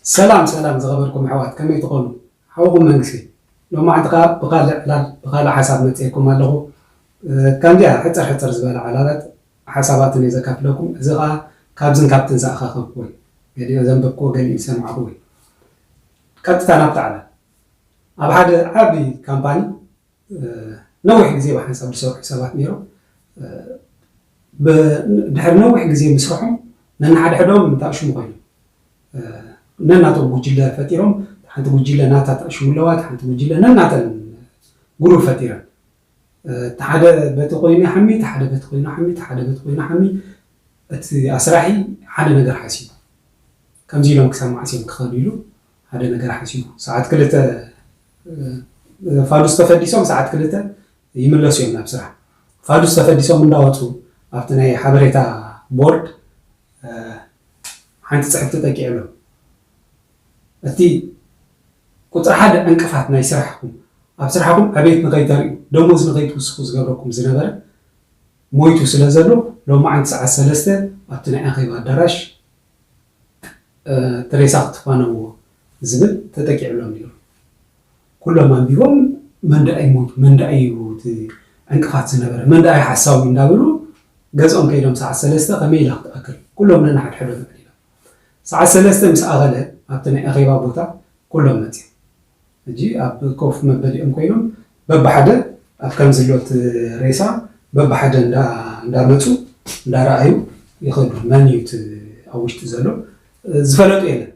ሰላም ሰላም ዝኸበርኩም ኣሕዋት፣ ከመይ ትኾኑ? ሓውኹም መንግስቲ። ሎማዓንቲ ከኣ ብኻልእ ዕላል ብኻልእ ሓሳብ መጺኤኩም ኣለኹ። ከምዚኣ ሕጽር ሕጽር ዝበላ ዕላላት ሓሳባትን እየ ዘካፍለኩም። እዚ ከኣ ካብዝን ካብትን ዝኣኻኸብኩዎ እዩ። ገሊኡ ዘንበብኩዎ፣ ገሊኡ ዝሰማዕኩዎ እዩ። ቀጥታ ናብቲ ዕላል። ኣብ ሓደ ዓቢ ካምፓኒ ነዊሕ ግዜ ብሓንሳብ ዝሰርሑ ሰባት ነይሮም። ድሕሪ ነዊሕ ግዜ ምስርሖም ነንሓድሕዶም እንታይ ኣሽሙ ኮይኖም፣ ነናቶም ጉጅለ ፈጢሮም። ሓንቲ ጉጅለ ናታ ተኣሽሙ ኣለዋ፣ ሓንቲ ጉጅለ ነናተን ግሩፕ ፈጢረን። እቲ ሓደ በቲ ኮይኑ ሓሚ፣ እቲ ሓደ በቲ ኮይኑ ሓሚ፣ እቲ ሓደ በቲ ኮይኑ ሓሚ። እቲ ኣስራሒ ሓደ ነገር ሓሲቡ፣ ከምዚ ኢሎም ክሳብ መዓስ እዮም ክኸዱ ኢሉ ሓደ ነገር ሓሲቡ። ሰዓት ክልተ ፋዱስ ተፈዲሶም ሰዓት ክልተ ይምለሱ እዮም ናብ ስራሕ። ፋዱስ ተፈዲሶም እንዳወፁ ኣብቲ ናይ ሓበሬታ ቦርድ ሓንቲ ፅሕፍቲ ጠቂዕሎም። እቲ ቁፅሪ ሓደ ዕንቅፋት ናይ ስራሕኩም፣ ኣብ ስራሕኩም ዕቤት ንኸይተርእዩ፣ ደሞዝ ንኸይትውስኹ ዝገብረኩም ዝነበረ ሞይቱ ስለ ዘሎ፣ ሎማዓንቲ ሰዓት ሰለስተ ኣብቲ ናይ ኣኼባ ኣዳራሽ እቲ ሬሳ ክትፋነዎ ዝብል ተጠቂዕሎም ነይሩ። ኩሎም ኣንቢቦም፣ መን ደኣ ይሞቱ፣ መን ደኣ እዩ እቲ ዕንቅፋት ዝነበረ፣ መን ደኣ እዩ ሓሳዊ እንዳበሉ ገዝኦም ከይዶም ሰዓት ሰለስተ ከመይ ኢላ ክትኣክል ኩሎም ነንሓድሕዶም ኣዕሊሎም። ሰዓት ሰለስተ ምስ ኣኸለ ኣብቲ ናይ ኣኼባ ቦታ ኩሎም መፅዮም። ሕጂ ኣብ ኮፍ መበሊኦም ኮይኖም በብሓደ ኣብ ከምዚ ሎት ሬሳ በብሓደ እንዳ- እንዳመፁ እንዳረኣዩ ይኸዱ። መን እዩ እቲ ኣብ ውሽጢ ዘሎ ዝፈለጡ የለን።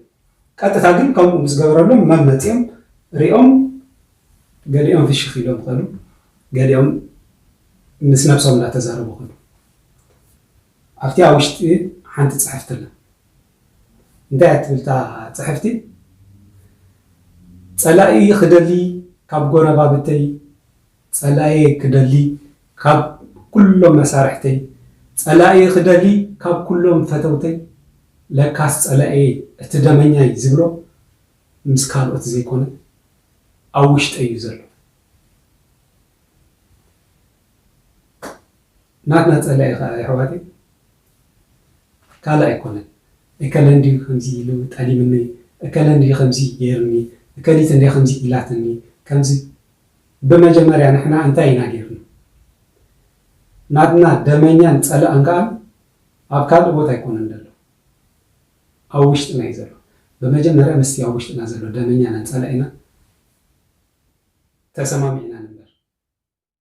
ቀጥታ ግን ከምኡ ምስ ገበረሎም መን መፅዮም ሪኦም ገሊኦም ፍሽኽ ኢሎም ከዱ፣ ገሊኦም ምስ ነብሶም እንዳተዛረቡ ከዱ። ኣብቲ ኣብ ውሽጢ ሓንቲ ፅሕፍቲ ኣላ። እንታይ እያ ትብል እታ ፅሕፍቲ? ጸላኢ ክደሊ ካብ ጎረባብተይ፣ ጸላኤ ክደሊ ካብ ኩሎም መሳርሕተይ፣ ጸላኤ ክደሊ ካብ ኩሎም ፈተውተይ። ለካስ ጸላኤ እቲ ደመኛይ ዝብሎ ምስ ካልኦት ዘይኮነ ኣብ ውሽጠይ እዩ ዘሎ። ናትና ጸላኢ ኸዓ የሕዋተይ ካልእ ኣይኮነን። እከለ እንድዩ ከምዚ ኢሉ ጠሊምኒ፣ እከለ እንድዩ ከምዚ ገይርኒ፣ እከሊት እንድያ ከምዚ ኢላትኒ፣ ከምዚ። ብመጀመርያ ንሕና እንታይ ኢና ገይርና? ናትና ደመኛን ጸላእን ከኣ ኣብ ካልእ ቦታ ኣይኮነን ዘሎ፣ ኣብ ውሽጥና እዩ ዘሎ። ብመጀመርያ ምስቲ ኣብ ውሽጥና ዘሎ ደመኛናን ጸላኢና ተሰማሚዕና